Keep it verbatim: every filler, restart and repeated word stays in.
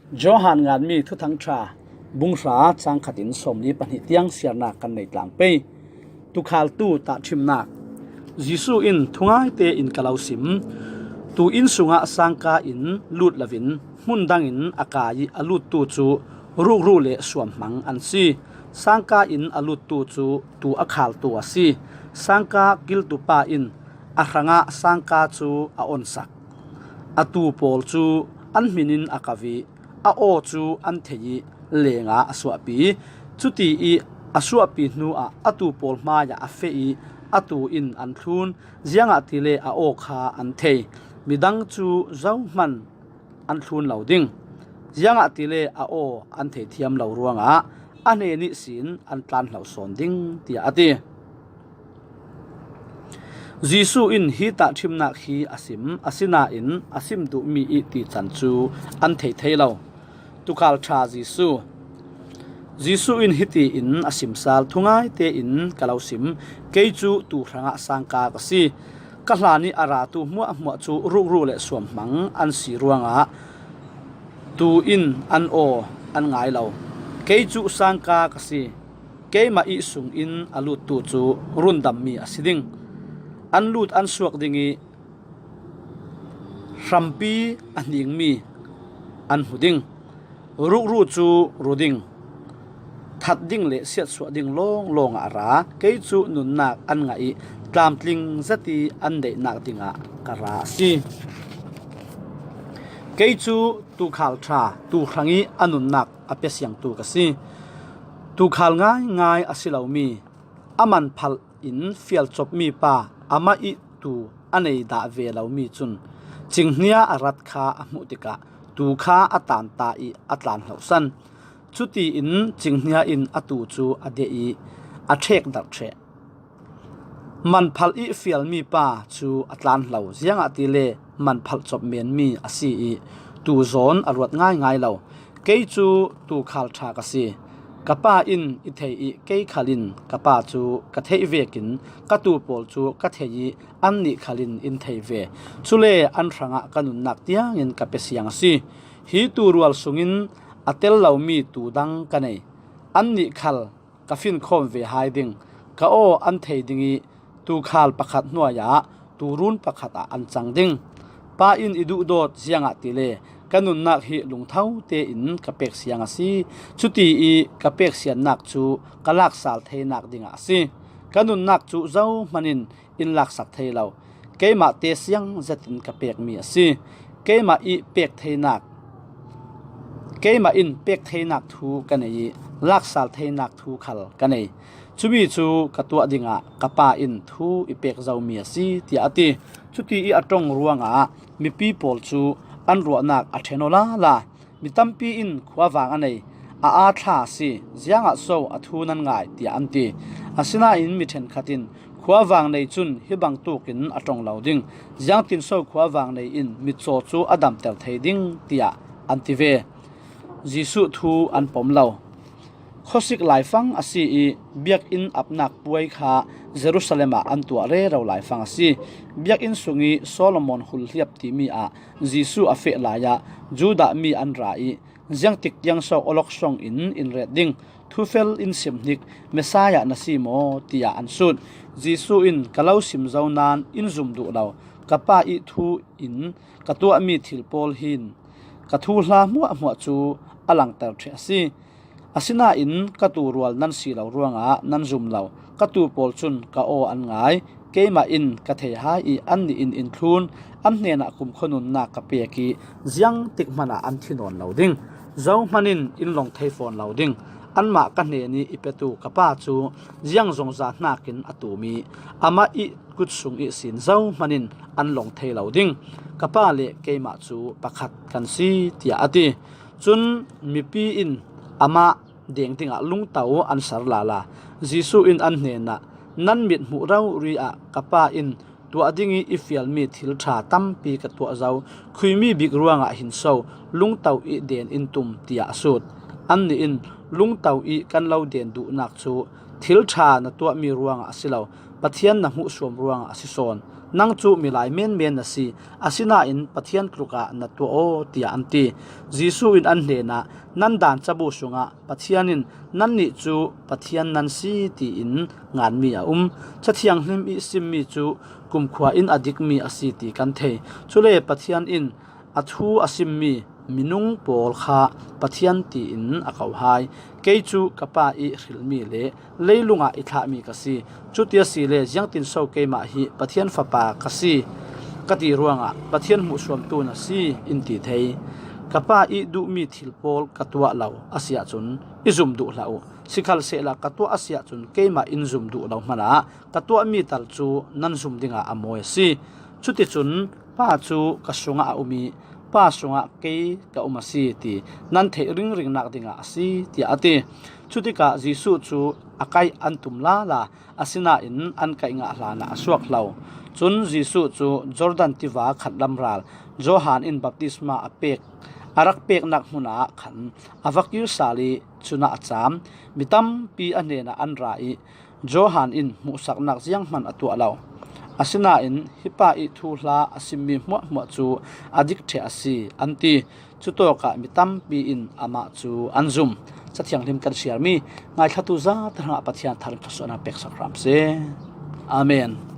Johan nganmi Thuthang Ṭha, bung hra, chang khatin sawmli pahnih tiang siarnak kan nei tlang pei. Tukhaltu tahṭhimnak. Jesuh in, "Thungaite in ka lo sim, tuu inn sungah sangka in lut loin hmun dangin a kai ih a luttu cu rukru le suamhmang an si. Sangka in a luttu cu tuu a khaltu a si. Sangka kiltu pa in a hrangah sangka cu a onsak. A tuu pawl cu an hmin in a ko ih a aw cu an thei ih lengah a suahpi. Cuti ih a suahpi hnuah a tuu pawl hmaiah a feh ih a tuu in an thlun, ziangahtile a aw kha an thei. Midang cu zohman an thlun lo ding, ziangahtile a aw an thei thiam lo ruangah a hnen ihsin an tlan hlo sawn ding," tiah a ti. Jesuh in hi tahṭhimnak hi a sim, asinain a sim duhmi ih tican cu an thei thei lo. Tuukhal ṭha Jesuh. Jesuh in hiti in a sim sal, "Thungaite in ka lo sim, kei cu tuu hrangah sangka ka si. Ka hlan ih a ratu hmuahhmuah cu rukru le suamhmang an si ruangah tuu in an aw an ngai lo. Kei cu sangka ka si. Keimah ih sungin a luttu cu rundammi a si ding. An lut an suak ding ih hrampi a hningmi an hmu ding. Rukru cu ru ding, that ding le siatsuah ding lawnglawng ah a ra. Kei cu nunnak an ngah ih tlamtling zet ih an daihnak dingah ka ra a si. Kei cu tuukhal ṭha, tuu hrangih a nunnak a pia siangtu ka si. Tuukhal ngaingai a si lomi, a manphalh in fial copmi pa, amah ih tuu a nei dah ve lomi cun, cinghnia a rat kha a hmuh tikah tuu kha a tanta ih a tlan hlohsan. Cutiin cinghnia in a tuu cu a deh ih a ṭhekdarh ṭheh. Manphalh ih fialmi pa cu a tlan hlo, ziangahtile manphalh cop menmi a si ih tuu zawn a ruat ngaingai lo. Kei cu tuukhal ṭha ka si. Ka Pa in i thei ih kei khal in ka Pa cu ka theih vekin ka tuu pawl cu ka thei ih annih khal in in thei ve. Cule an hrangah ka nunnak tiangin ka pia siang a si. Hi tuu rual sungin a tel lomi tuu dang ka nei. Annih khal ka finkhawm ve hai ding. Ka aw an thei ding ih tuukhal pakhat hnuai ah tuurun pakhat ah an cang ding. Pa in i duhdawt, ziangahtile ka nunnak hi lungtho tein ka pek siang a si. Cuti ih ka pek siannak cu ka laksal theinak dingah a si. Ka nunnak cu zohman in in laksak thei lo. Keimah te siang zetin ka pekmi a si. Keimah ih pek theinak, keimah in pek theinak thu ka nei ih laksal theinak thu khal ka nei. Cumi cu ka tuah dingah ka Pa in thu i pek zomi a si," tiah a ti. Cuti ih a ṭong ruangah mipi pawl cu an ruahnak a ṭhen aw lala. "Mi tampi in khuavang a nei, a aa thla a si, ziangah so a thu nan ngai?" tiah an ti. Asinain mi ṭhenkhat in, "Khuavang nei cun hi bangtuk in a ṭong lo ding. Ziangtin so khuavang nei in mitcaw cu a damter thei ding?" tiah an ti ve. Jesuh thu an pom lo. Khawsik laifang a si ih biakinn apnak puai kha Jerusalem ah an tuah rero laifang a si. Biakinn sungih Solomon hulhliap timi ah Jesuh a feh lai ah Judah mi an ra ih, "Ziangtik tiang so awlok song in in ret ding? Thufel in simhnik, Messiah na si maw?" tiah an sut. Jesuh in, "Ka lo sim zo nain in zum duh lo. Ka Pa ih thu in ka tuahmi thil pawl hin ka thuhla hmuahhmuah cu a langter ṭheh a si. Asinain ka tuu rual nan si lo ruangah nan zum lo. Ka tuu pawl cun ka aw an ngai. Keimah in ka thei hai ih annih in in thlun. An hnenah kumkhua nunnak ka pek ih ziangtik hmanah an thi nawn lo ding. Zohman in in lawng thei fawn lo ding. Anmah ka hnen ih i petu ka Pa cu ziangzongza hnakin a tum ih amah ih kut sung ihsin zohman in an lawng thei lo ding. Ka Pa le keimah cu pakhat kan si," tiah a ti. Cun mipi in amah deng dingah lungto an sar lala. Jesuh in an hnenah, "Nan mit hmuh rori ah ka Pa in tuah dingih i fialmi thil ṭha tampi ka tuah zo. Khuimi bik ruangah hin so lungto ih den in tum?" tiah a sut. Annih in, "Lungto ih kan lo den duhnak cu thil ṭha na tuahmi ruangah a si lo, Pathian na hmuhsuam ruangah a si sawn. Nang cu milai menmen na si, asinain Pathian tlukah na tuah aw," tiah an ti. Jesuh in an hnenah, "Nan daan cabu sungah Pathian in nannih cu Pathian nan si tiin nganmi a um. Cathianghlim ih simmi cu kumkhua in a dikmi a si ti kan thei. Cule Pathian in a thu a simmi minung pawl kha Pathian tiin a ko hai. Kei cu ka Pa ih hrilmi le leilungah i thlahmi ka si. Cuti asile ziangtinso keimah hi Pathian Fapa ka si ka ti ruangah Pathian hmuhsuamtu na si in ti thei. Ka Pa ih duhmi thil pawl ka tuah lo a si ahcun i zum duh hlah uh. Sikhalsehla ka tuah a si ahcun keimah in zum duh lo hmanah ka tuahmi tal cu nan zum dingah a mawi a si. Cuticun Pa cu ka sungah a um ih Pa sungah kei ka um a si ti nan theih ringringnak dingah a si," tiah a ti. Cutikah Jesuh cu a kaih an tum lala, asinain an kaih ngah hlanah a suak hlo. Cun Jesuh cu Jordan tiva khatlam ral Johan in baptisma a pek, a rak peknak hmunah khan a va kir sal ih cunah a caam. Mi tampi a hnenah an ra ih Johan in hmuhsaknak zianghman a tuah lo. Asinain hi pa ih thuhla a simmi hmuahhmuah cu a dik ṭheh a si, an ti. Cutawkah mi tampi in amah cu an zum. Cathianghlim kan siarmi ngaithlatu zate hrangah Pathian tharin thluasuahnak peksak hram seh. Amen.